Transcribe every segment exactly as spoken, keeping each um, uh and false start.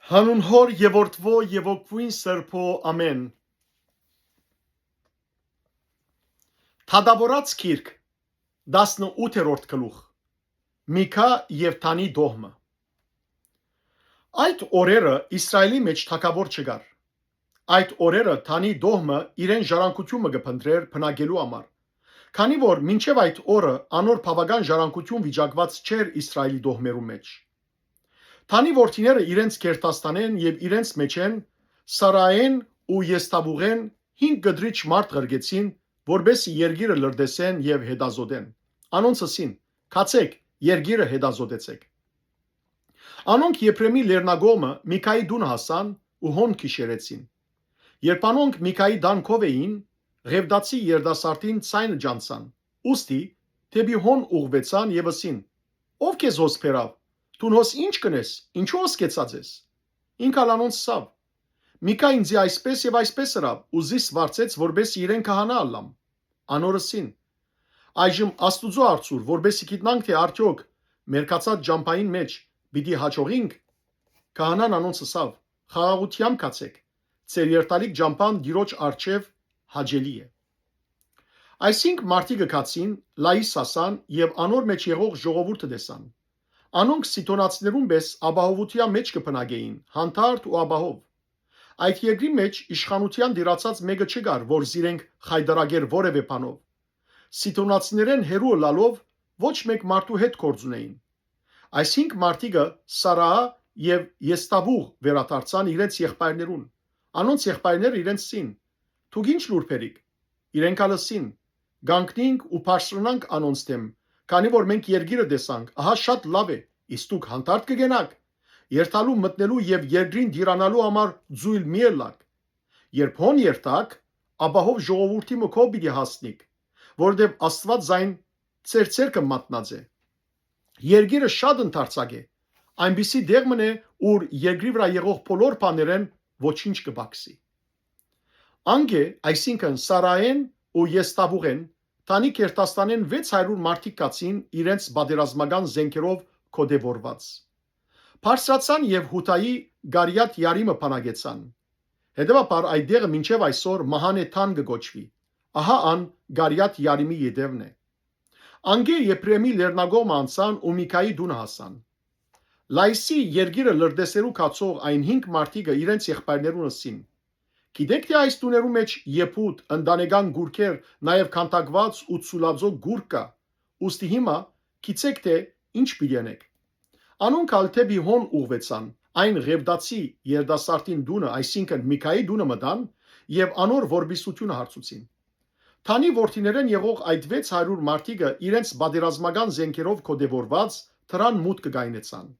Հանուն Հօր եւ Որդւոյ եւ Հոգւոյն Սրբոյ, ամէն։ Թագաւորաց գիրք, տասնութերորդ գլուխ։ Միքա եւ Դանի տոհմը։ Այդ օրերը Իսրայէլի մէջ թագաւոր չկար։ Այդ օրերը Դանի տոհմը իրեն ժառանգութիւն մը կը փնտռէր բնակելու համար, քանի որ մինչեւ այդ օրը անոր բաւական ժառանգութիւն վիճակուած չէր Իսրայէլի տոհմերուն մէջ։ Դանի որդիները իրենց գերդաստանէն եւ իրենց մէջէն Սարայէն ու Եսթաւուղէն հինգ կտրիչ մարդ ղրկեցին, որպէս զի երկիրը լրտեսեն եւ հետազօտեն։ Անոնց ըսին. «Գացէք, երկիրը հետազօտեցէք»։ Անոնք Եփրեմի լեռնակողմը Միքայի տունը հասան ու հոն գիշերեցին։ Երբ անոնք Միքայի տան քով էին, Ղևտացի երիտասարդին ձայնը ճանչցան, ուստի դէպի հոն ուղղուեցան եւ ըսին. «Ո՞վ քեզ հոս բերաւ, դուն հոս ի՞նչ կ'ընես, ինչո՞ւ հոս կեցած ես»։ Ինք ալ անոնց ըսաւ. «Միքա ինծի այսպէս եւ այսպէս ըրաւ ու զիս վարձեց, որպէս զի իրեն քահանայ ըլլամ»։ Անոր ըսին. «Այժմ Աստուծոյ հարցուր, որպէս զի գիտնանք թէ արդեօք մեր գացած ճամբային մէջ պիտի յաջողինք»։ Քահանան անոնց ըսաւ. «Խաղաղութեամբ գացէք, ձեր երթալիք ճամբան Տիրոջ առջեւ հաճելի է»։ Այսինք մարդիկը գացին, Լայիս հասան եւ անոր մէջ եղող ժողովուրդը տեսան։ Անոնք Սիդոնացիներուն պէս ապահովութեան մէջ կը բնակէին, հանդարտ ու ապահով։ Այդ երկրի մէջ իշխանութեան տիրացած մէկը չկար, որ զիրենք խայտառակէր որեւէ բանով։ Սիդոնացիներէն հեռու ըլլալով, ոչ մէկ մարդու հետ գործ ունէին։ Այս հինգ մարդիկը Սարայ եւ Եսթաւուղ վերադարձան իրենց եղբայրներուն։ Անոնց եղբայրները իրենց ըսին. «Դուք ի՞նչ լուր բերիք»։ Իրենք ալ ըսին. «Կանգնինք ու բարձրանանք անոնց դէմ, քանի որ մենք երկիրը տեսանք, ահա շատ լաւ է, իսկ դուք հանդարտ կը կենաք։ Երթալու, մտնելու եւ երկրին տիրանալու համար ձոյլ մի ըլլաք։ Երբ հոն երթաք, ապահով ժողովուրդի մը քով պիտի հասնիք, որովհետեւ Աստուած զայն ձեր ձեռքը մատնած է։ Երկիրը շատ ընդարձակ է, այնպիսի տեղ մըն է, ուր երկրի վրայ եղող բոլոր բաներէն ոչինչ կը պակսի»։ Անկէ, այսինքն Սարայէն ու Եսթաւուղէն, Դանի գերդաստանէն վեց հարիւր մարդիկ գացին իրենց պատերազմական զէնքերով գօտեւորուած։ Բարձրացան եւ Յուդայի Կարիաթ Յարիմը բանակեցան։ Հետեւաբար այդ տեղը մինչեւ այսօր Մահանե Դան կը կոչուի։ Ահա ան Կարիաթ Յարիմի ետեւն է։ Անկէ Եփրեմի լեռնակողմը անցան ու Միքայի տունը հասան։ Լայսի երկիրը լրտեսելու գացող այն հինգ մարդիկը իրենց եղբայրներուն ըսին. «Գիտէք թէ այս տուներու մէջ Եփուտ, ընտանեկան կուռքեր, նաեւ քանդակուած ու ցուլածո կուռք կայ, ուստի հիմա գիտցէք թէ ի՛նչ պիտի ընէք»։ Անոնք ալ դէպի հոն ուղղուեցան, այն Ղևտացի երիտասարդին տունը, այսինքն Միքայի տունը մտան եւ անոր որպիսութիւնը հարցուցին։ Դանի որդիներէն եղող այդ վեց հարիւր մարդիկը իրենց պատերազմական զէնքերով գօտեւորուած դրան մուտքը կայնեցան։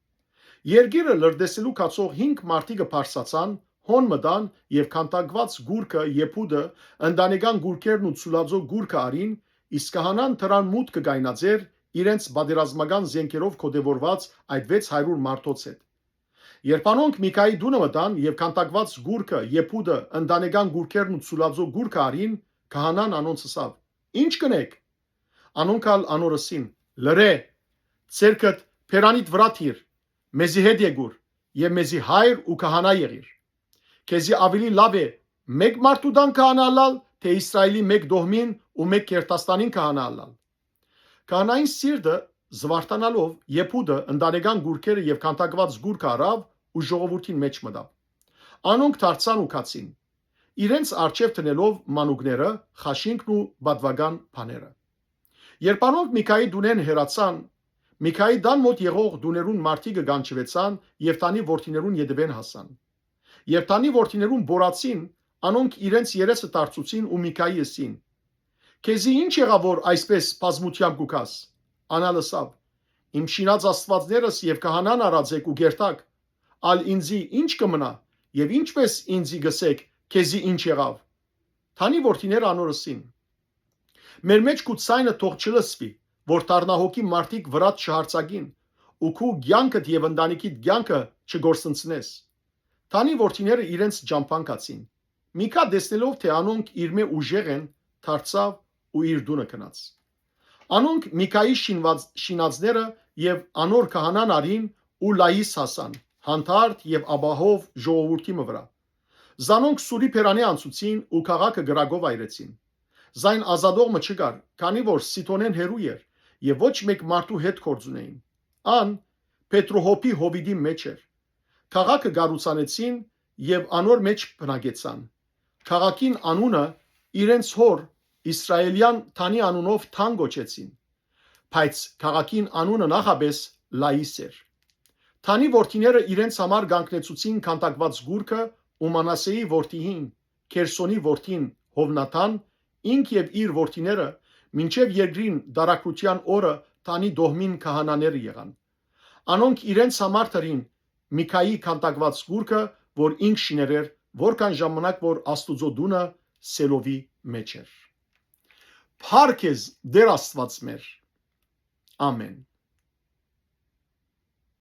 Երկիրը լրտեսելու գացող հինգ մարդիկը բարձրացան, հոն մտան եւ քանդակուած կուռքը, Եփուտը, ընտանեկան կուռքերն ու ցուլածո կուռքը առին, իսկ քահանան դրան մուտքը կայնած էր իրենց պատերազմական զէնքերով գօտեւորուած այդ վեց հարիւր մարդոց հետ։ Երբ անոնք Միքայի տունը մտան եւ քանդակուած կուռքը, Եփուտը, ընտանեկան կուռքերն ու ցուլածո կուռքը առին, քահանան անոնց ըսաւ. «Ի՞նչ կ'ընէք»։ Անոնք ալ անոր ըսին. «Լռէ, ձեռքդ բերանիդ վրայ դիր, մեզի հետ եկուր եւ մեզի հայր ու քահանայ եղիր։ Քեզի աւելի լաւ է մէկ մարդու տան քահանայ ըլլալ, թէ Իսրայէլի մէկ տոհմին ու մէկ գերդաստանին քահանայ ըլլալ»։ Քահանային սիրտը զուարթանալով, Եփուտը, ընտանեկան կուռքերը եւ քանդակուած կուռքը առաւ ու ժողովուրդին մէջ մտաւ։ Անոնք դարձան ու գացին, իրենց առջեւ դնելով մանուկները, խաշինքն ու պատուական բաները։ Երբ անոնք Միքայի տունէն հեռացան, Միքայի տան մօտ եղող տուներուն մարդիկը կանչուեցան եւ Դանի որդիներուն ետեւէն հասան։ Երբ Դանի որդիներուն պոռացին, անոնք իրենց երեսը դարձուցին ու Միքայի ըսին. «Քեզի ի՞նչ եղաւ, որ այսպէս բազմութեամբ կու գաս»։ Ան ալ ըսաւ. «Իմ շինած աստուածներս եւ քահանան առած էք ու կերտաք, ալ ինծի ի՞նչ կը մնայ, եւ ի՞նչպէս ինծի կ'ըսէք, քեզի ի՞նչ եղաւ»։ Դանի որդիները անոր ըսին. «Մեր մէջ քու ձայնը թող չլսուի, որ դառնայ հոգի մարդիկ վրադ չհարձակին ու քու կեանքդ եւ ընտանիքիդ կեանքը չկորսնցնես»։ Դանի որդիները իրենց ճամբան գացին։ Միքա, տեսնելով թէ անոնք իրմէ ուժեղ են, դարձաւ ու իր տունը գնաց։ Անոնք Միքայի շինված, շինածները եւ անոր քահանան առին ու Լայիս հասան, անդարդ եւ ապահով ժողովուրդի մը վրայ։ Զանոնք Սուրի բերանի անցուցին ու քաղաքը կրակով այրեցին։ Զայն ազատող մը չկար, քանի որ Սիդոնէն հեռու էր եւ ոչ մէկ մարդու հետ գործ ունէին։ Ան Պետրոհոպի հովիտի մէջ էր։ Քաղաքը կառուցանեցին եւ անոր մէջ բնակեցան։ Քաղաքին անունը իրենց հօր Իսրայելեան Թանի անունով Թան կոչեցին, բայց քաղաքին անունը նախապէս Լայիս էր։ Թանի որդիները իրենց համար կանգնեցուցին քանդակուած գուրքը ու Մանասեի որդիին, Քերսոնի որդին Հովնաթան, ինք եւ իր որդիները մինչեւ երկրին դարակրութեան օրը Թանի դոհմին քահանաները եղան։ Անոնք իրենց համար դրին Միքայի քանդակուած գուրքը, որ ինք շիներեր, որքան ժամանակ որ Աստուծոյ տունը Սելովի մէջ էր։ Փառք ես, Տէր Աստուած մեր։ Ամեն։